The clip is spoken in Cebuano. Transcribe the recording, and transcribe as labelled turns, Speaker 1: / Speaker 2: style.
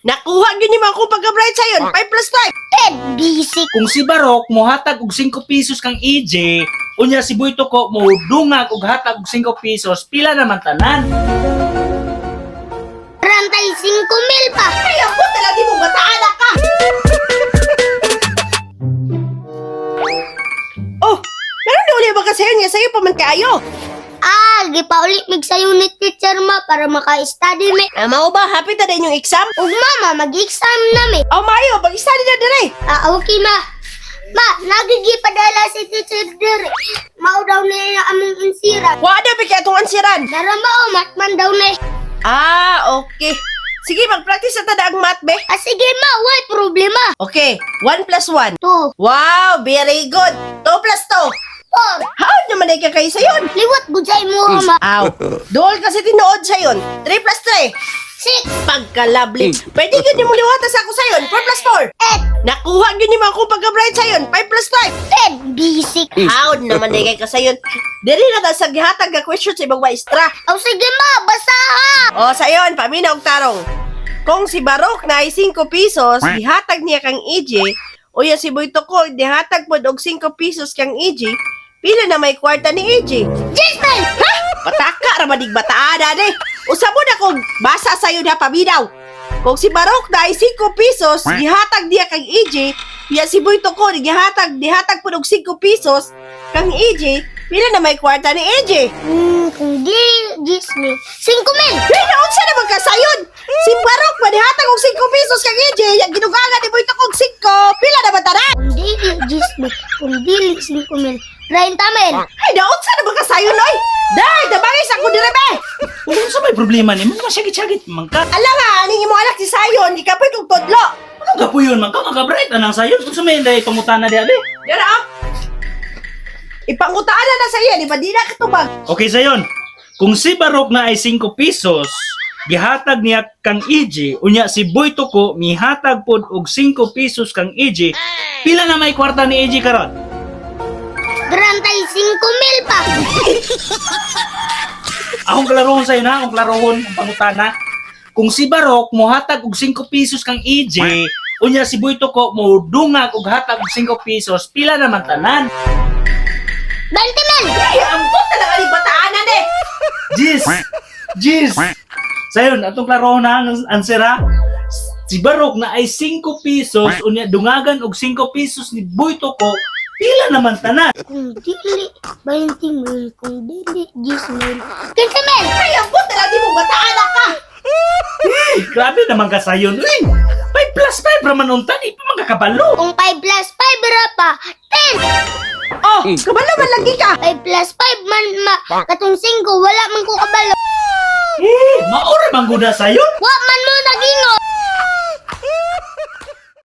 Speaker 1: Nakuha gyud nimo akong pagka-bright sayon. 5 plus 5.
Speaker 2: 10. Basic.
Speaker 3: Kung si Barok mohatag og 5 pesos kang EJ, unya si Boy Tuko modungag og hatag og 5 pesos, pila naman tanan?
Speaker 2: Rantay 5 mil pa.
Speaker 1: Ay, ako talaga mo bataana ka. Oh, meron na uli ba ka sayo niya sayo pa man kaayo?
Speaker 2: Ah, gipauli mig sayo ni teacher ma para maka-study mi.
Speaker 1: Ah, mao ba happy ta din yung exam?
Speaker 2: Ug mama, mag-exam na mi.
Speaker 1: Oh, maayo pag-study na dire.
Speaker 2: Ah, okay ma. Ma, nagigipadala si teacher diri. Mao daw niya among insiran.
Speaker 1: Wa na ba kay atong ansiran?
Speaker 2: Dara mao, matman daw ni.
Speaker 1: Ah, okay. Sige, mag-practice na tada ang math, be.
Speaker 2: Ah, sige ma, way problema.
Speaker 1: Okay, 1 plus 1.
Speaker 2: 2,
Speaker 1: Wow, very good. 2 plus 2.
Speaker 2: 4.
Speaker 1: How naman ay kakay sayon?
Speaker 2: Liwat gud sa imo ma.
Speaker 1: Aw, dool kasi tinuod sayon. 3 plus 3.
Speaker 2: 6,
Speaker 1: Pagka-lovely. Pwede yun yung liwata sa ako sayon. 4 plus 4.
Speaker 2: 8,
Speaker 1: Nakuha yun yung mga pagka-bright sayon. 5 plus
Speaker 2: 10. Basic.
Speaker 1: 5. How naman ay kay kasayon. Diri na ta sa gihatag nga question sa ibang maestra.
Speaker 2: Aw sige ma, basaha.
Speaker 1: O sayon, paminaw og tarong. Kung si Barok na ay 5 pesos, gihatag niya kang EJ, o ya si Boy Tukoy, gihatag pod og 5 pesos kang EJ, pila na may kwarta ni EJ?
Speaker 2: Jason!
Speaker 1: Ha? Pataka ra madig bataan eh. Usa mo na kung basa sayo na paminaw. Kung si Barok na ay 5 pesos, gihatag niya kang EJ, ya si Boy Tukoy, gihatag gihatag pod og 5 pesos kang EJ, pila na may kwarta ni EJ?
Speaker 2: Kung di, Disney. 5 mil!
Speaker 1: Hey, naunsa naman ka sayon? Si Barok manihatag og 5 pesos kang EJ, yang ginugangan ni Boy Tukoy og 5, pila na ba tanan?
Speaker 2: Kung di, Disney. Kung dili, 5 mil. 30 mil.
Speaker 1: Ay, naunsa naman ka sayon oy? Day, dabangis ako dire be.
Speaker 3: Unsa may problema nimo? Masyagit-syagit man ka.
Speaker 1: Ala nga, aning imong anak si Sayon, gikapoy kog tudlo.
Speaker 3: Anong kapuyon man ka? Makabright anang sayon. Unsa may inday pangutana di abi?
Speaker 1: Dara ah. Ipangutaan na na sa iya, di ba di na katubag?
Speaker 3: Okay sayon. Kung si Barok na ay 5 pesos, gihatag niya kang EJ, unya si Boy Tuko mihatag pod og 5 pesos kang EJ, pila na may kwarta ni EJ karon?
Speaker 2: 35 mil pa.
Speaker 3: Akong klarohon sa'yo na, akong klarohon ang pangutana. Kung si Barok mohatag og 5 pesos kang EJ, unya si Boy Tuko modungag og hatag og 5 pesos, pila naman tanan?
Speaker 2: 20 mil!
Speaker 1: Ay, ambot talaga ni bataanan eh.
Speaker 3: Jis! Jis! Sayon, atong klarohon na ang answer ha. Si Barok na ay 5 pesos, unya dungagan og 5 pesos ni Boy Tuko, pila naman tanan?
Speaker 2: Kung dili, 20 mil. Kung dili, 10 mil. 15 mil!
Speaker 1: Ay, ambot talaga mo bataanan ka.
Speaker 3: Eh, grabe naman ka sayon. Uy, 5 plus 5 raman unta, di pa man kakabalo.
Speaker 2: Kung 5 plus 5 ra pa, 10!
Speaker 1: Oh, kabalo man lagi ka.
Speaker 2: 5 plus 5 man ma, katong 5, wala man ko kabalo.
Speaker 3: Eh, maura man gud na sayon.
Speaker 2: Wa man mo nagingon.